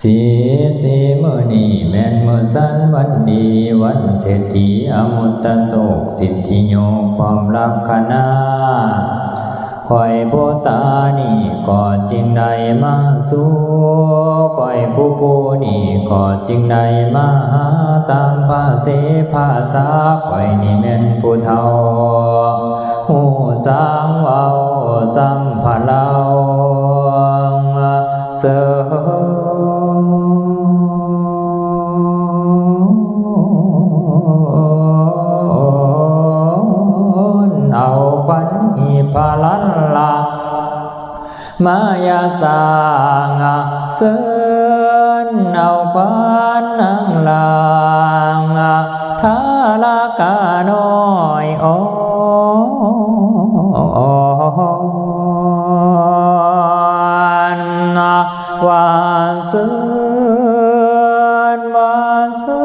ສີ ສີມື້ນີ້ແມ່ນມື້ສັນວັນດີ ວັນເສດຖີອະມຸດຕະໂຊກ ສິດທິໂຍກພ້ອມລັກຂະນາ ຂ້ອຍຜູ້ຕານີ້ກໍຈຶ່ງໄດ້ມາສູ່ ຂ້ອຍຜູ້ຜູ້ນີ້ກໍຈຶ່ງໄດ້ມາຫາ ຕາມພາສີພາສາ ຂ້ອຍນີ້ແມ່ນຜູ້ເຖົ້າ ຮູ້ສັງເວົ້າສຳພະລາວ ເຊີນເອົາຂວັນຮີບພະລັນລາ ມາຢ່າສ້າງ ເຊີນເອົາຂວັນນາງລາງ ທາລະກະນ້ອຍອ່ອນ ວ່າເຊີນ ວ່າເຊີ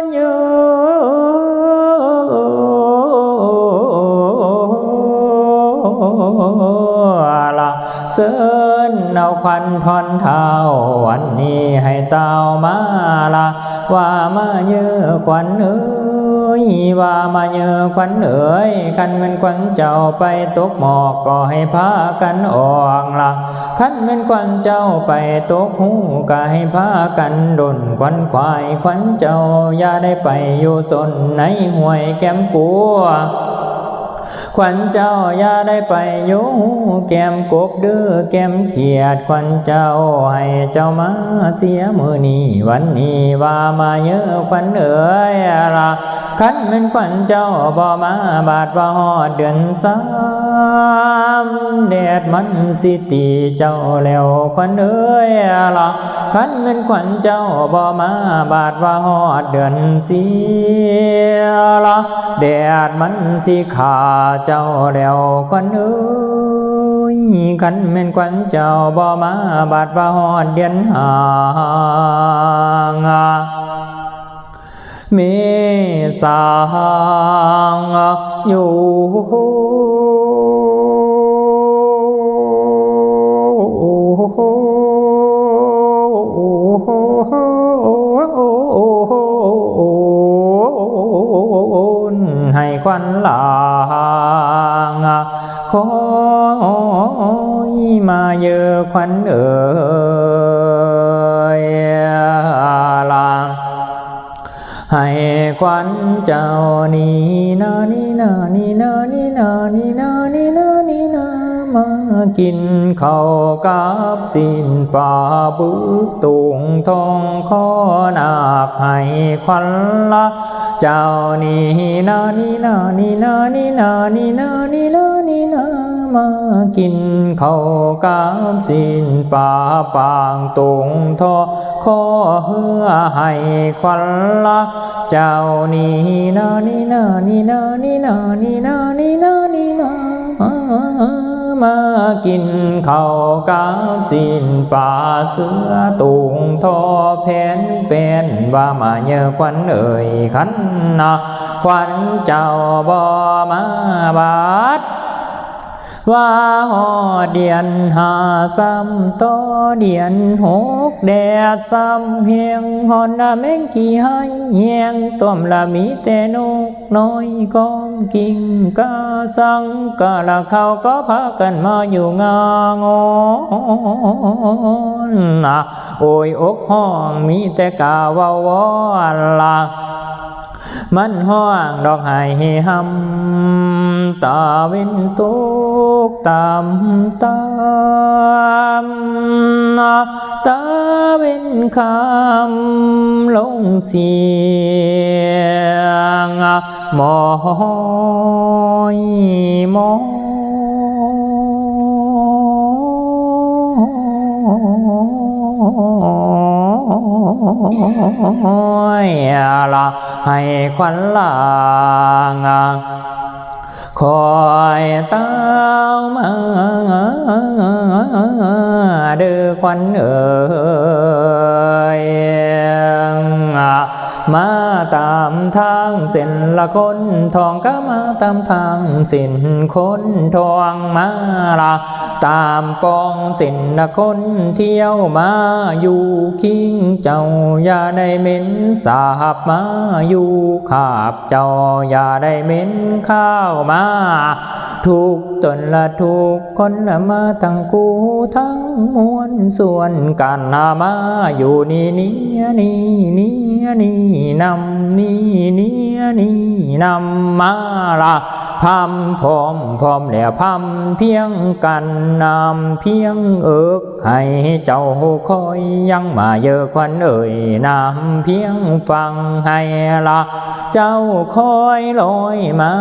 ນຢູ່ ລະ ເຊີນເອົາຂວັນທອນທ້າວ ວັນນີ້ໃຫ້ຕ່າວມາລະ ວ່າມາເຍີຂວັນເອີຍ ວ່າມາເຍີຂວັນເອີຍ ຄັນແມ່ນຂວັນເຈົ້າໄປຕົກໝອກ ກໍໃຫ້ພາກັນອອກລະ ຄັນແມ່ນຂວັນເຈົ້າໄປຕົກຮູ ກໍໃຫ້ພາກັນດົນຂວັນຂວາຍ ຂວັນເຈົ້າຢ່າໄດ້ໄປຢູ່ຊົນໃນຫ້ວຍແກ້ມກົວ ຂວັນເຈົ້າຢ່າໄດ້ໄປຢູ່ແກ້ມກົບເດີແກ້ມຂຽດ ຂວັນເຈົ້າໃຫ້ເຈົ້າມາເສຍມື້ນີ້ວັນນີ້ ວ່າມາເຍີຂວັນເອີຍລະ ຄັນແມ່ນຂວັນເຈົ້າບໍ່ມາ ບາດວ່າຮອດເດືອນສາມ ແດດມັນຊິຕີເຈົ້າແລ້ວຂວັນເອີຍລະ ຄັນແມ່ນຂວັນເຈົ້າບໍ່ມາ ບາດວ່າຮອດເດືອນສີ່ລະ ແດດມັນຊິຂ້າເຈົ້າແລ້ວຂວັນເອີຍ ຄັນແມ່ນຂວັນເຈົ້າບໍ່ມາ ບາດວ່າຮອດເດືອນຫ້າ ເມສາ ຢູ່ໃຫ້ຂວັນຫຼາງ ຄອຍມາເຍີຂວັນເອີຍລະ ໃຫ້ຂວັນເຈົ້ານີ້ນາ ນີ້ນາ ນີ້ນາ ນີ້ນາ ນີ້ນາ ນີ້ນາ ນີ້ນາ ມາກິນເຂົ້າກັບຊີ້ນປາບຶກຕຸງທອງ ຂໍນາກໃຫ້ຂວັນລະເຈົ້ານີ້ນາ ນີ້ນາ ນີ້ນາ ນີ້ນາ ນີ້ນາ ນີ້ນາ ນີ້ນາ ມາກິນເຂົ້າກັບຊີ້ນປາປາງຕຸງທອງ ຂໍເຮືອໃຫ້ຂວັນລະເຈົ້ານີ້ນາ ນີ້ນາ ນີ້ນາ ນີ້ນາ ນີ້ນາ ນີ້ນາ ນີ້ນາ ມາກິນເຂົ້າກັບຊີ້ນປາເສືອຕຸງທໍແຜ່ນແປ້ນ ວ່າມາເຍີຂວັນເອີຍ ຄັນນະຂວັນເຈົ້າບໍ່ມາບາດ ວ່າຮອດເດືອນຫ້າຊ້ຳຕໍ່ເດືອນຫົກ ແດດຊ້ຳແຮງ ຮ້ອນລະແມງຂີ້ໄຫແຮງ ຕ່ອມລະມີແຕ່ນົກນ້ອຍກ້ອງກິ້ງກາ ສັງກະລະເຂົາກໍພາກັນມາຢູ່ງ່າງອນນະ ໂອຍອົກຮ້ອງມີແຕ່ກາເວົ້າວອນລະ ມັນຮ້ອງດອກໄຫ້ຮຳ ຕາເວັນຕົກຕ່ຳຕ່ຳ ຕາເວັນຄ່ຳລົງສຽງ ໝອຍໝອຍລະ ໃຫ້ຂວັນລາງ ຄອຍຕາວມາເດີຂວັນເອີຍ ມາຕາມ ທາງເສັ້ນລະຄົນ ທ່ອງກະມາຕາມທາງເສັ້ນຄົນ ທ່ອງມາລະຕາມປ່ອງເສັ້ນລະຄົນ ທ່ຽວມາຢູ່ຄິງເຈົ້າ ຢ່າໄດ້ເໝັນສາບມາຢູ່ຄາບເຈົ້າ ຢ່າໄດ້ເໝັນຄາວມາ ທຸກຕົນລະທຸກຄົນລະມາທັງຄູ່ທັງມວນ ຊວນກັນລະມາຢູ່ນີ້ ເນຍນີ້ ເນຍນີ້ນຳ ນີ້ ເນຍນີ້ນຳ ມາລະພຳພ້ອມ ພ້ອມແລ້ວພຳພຽງກັນ ນຳພຽງເອິກ ໃຫ້ເຈົ້າຄອຍຍັງມາເຢີຂວັນເອີຍ ນຳພຽງຟັງໃຫ້ລະເຈົ້າຄອຍລອຍມາ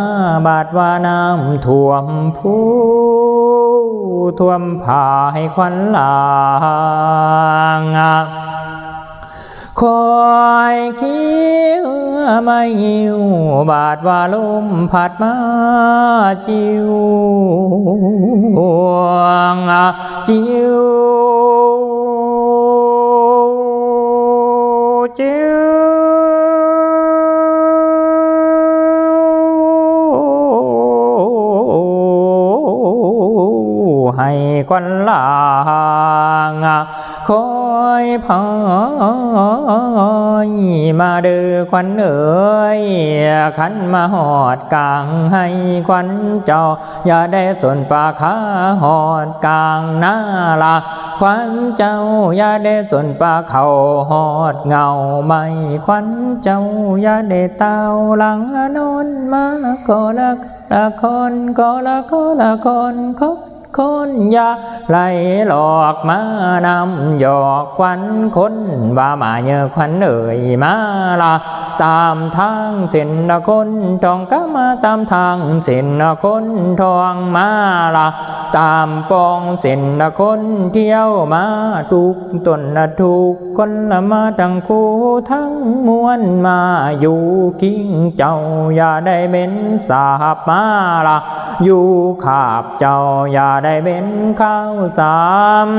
ບາດວ່ານ້ຳຖ້ວມພູ ຖ້ວມຜາໃຫ້ຂວັນຫຼາງ ຄອຍຂີ່ເຮືອມາຫິ້ວ ບາດວ່າລົມພັດມາ ຈິ້ວ ຈິ້ວ ຈິ້ວ ໃຫ້ຂວັນຫຼາງ ຄອຍພາຍມາເດີຂວັນເອີຍ ຄັນມາຮອດກາງໄຮ່ຂວັນເຈົ້າ ຢ່າໄດ້ສົນປາຄາ ຮອດກາງນາລະຂວັນເຈົ້າ ຢ່າໄດ້ສົນປາເຂົ້າ ຮອດເຫງົ້າໄມ້ຂວັນເຈົ້າ ຢ່າໄດ້ຕ່າວຫຼັງນອນມາ ກໍລະ ລະຄອນ ກໍລະ ກໍລະຄອນ ຄອນ ຄອນ ຢ່າໄຫຼຫຼອກມານຳຢອກຂວັນຄົນ ວ່າມາເຢີຂວັນເອີຍ ມາລະຕາມທາງເສັ້ນລະຄົນ ທ່ອງກະມາຕາມທາງເສັ້ນລະຄົນ ທ່ອງມາລະຕາມປ່ອງເສັ້ນລະຄົນ ທ່ຽວມາທຸກຕົນລະທຸກ ຄົນລະມາທັງຄູ່ທັງມວນ ມາຢູ່ຄິງເຈົ້າ ຢ່າໄດ້ເໝັນສາບມາລະຢູ່ຄາບເຈົ້າ ຢ່າໄດ້ເໝັນຄາວສາມ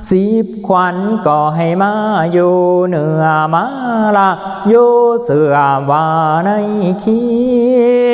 ສິບຂວັນ ກໍໃຫ້ມາຢູ່ເໜືອມາລະຢູ່ເສືອວ່າໃນຄິ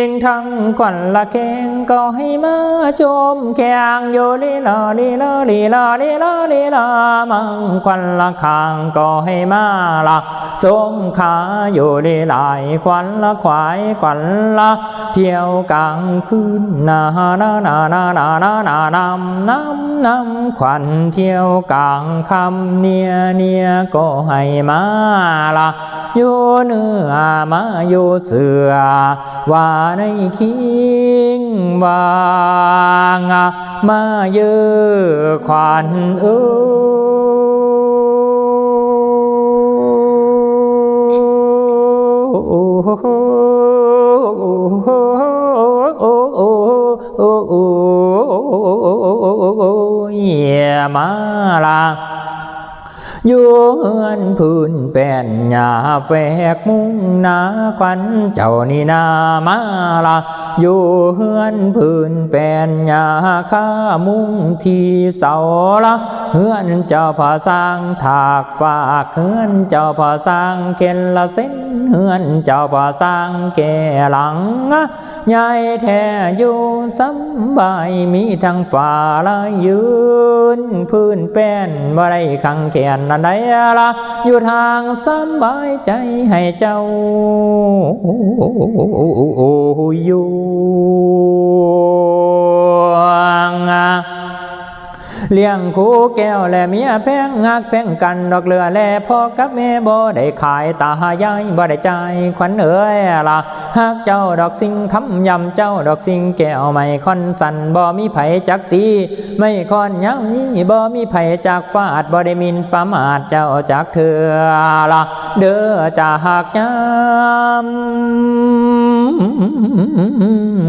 ງ ທັງຂວັນລະແຂ້ງ ກໍໃຫ້ມາຊົມແຂ່ງຢູ່ ລີລາ ລີລາ ລີລາ ລີລາ ລີລາ ມັງຂວັນລະຂ້າງ ກໍໃຫ້ມາລະຊົມຂາຢູ່ ລີລາ ຂວັນລະຂວາຍ ຂວັນລະທ່ຽວກາງຄືນ ນາ ນາ ນາ ນຳ ນຳ ນຳ ຂວັນທ່ຽວກາງຄ່ຳ ເນຍ ເນຍ ກໍໃຫ້ມາລະ ຢູ່ເໜືອມາຢູ່ເສືອວ່າໃນຄິງວ່າງ ມາເຢີຂວັນເອີຍ ມາລະ ຢູ່ເຮືອນພື້ນແປ້ນຫຍ້າແຟກມຸງນາ ຂວັນເຈົ້ານີ້ນາ ມາລະ ຢູ່ເຮືອນພື້ນແປ້ນຫຍ້າຄາມຸງທີ່ເຊົາລະ ເຮືອນເຈົ້າພໍ່ຊ້າງຖາກຟາກ ເຮືອນເຈົ້າພໍ່ຊ້າງເຄັນລະເຊັນ ເຮືອນເຈົ້າພໍ່ຊ້າງແກ່ຫຼັງ ຍາຍແທ້ຢູ່ສຳບາຍ ມີທັງຝາລາຍຢືນ ພື້ນແປ້ນບໍ່ໄດ້ຂັງແຂນອັນໃດລະ ຢູ່ທາງສຳບາຍໃຈໃຫ້ເຈົ້າຢູ່ ລ້ຽງຄູ່ແກ້ວແລະເມຍແພງ ຮັກແພງກັນດອກເຫຼືອແລ ພໍ່ກັບແມ່ບໍ່ໄດ້ຂາຍ ຕາຍາຍບໍ່ໄດ້ຈ່າຍ ຂວັນເອີຍລະ ຮັກເຈົ້າດອກສິງຄຳ ຢຳເຈົ້າດອກສິງແກ້ວ ໄມ້ຄ້ອນສັ້ນບໍ່ມີໃຜຈັກຕີ ໄມ້ຄ້ອນຍາວນີ້ບໍ່ມີໃຜຈັກຟາດ ບໍ່ໄດ້ໝິ່ນປະໝາດເຈົ້າຈັກເທື່ອລະ ເດີຈາກຍາມ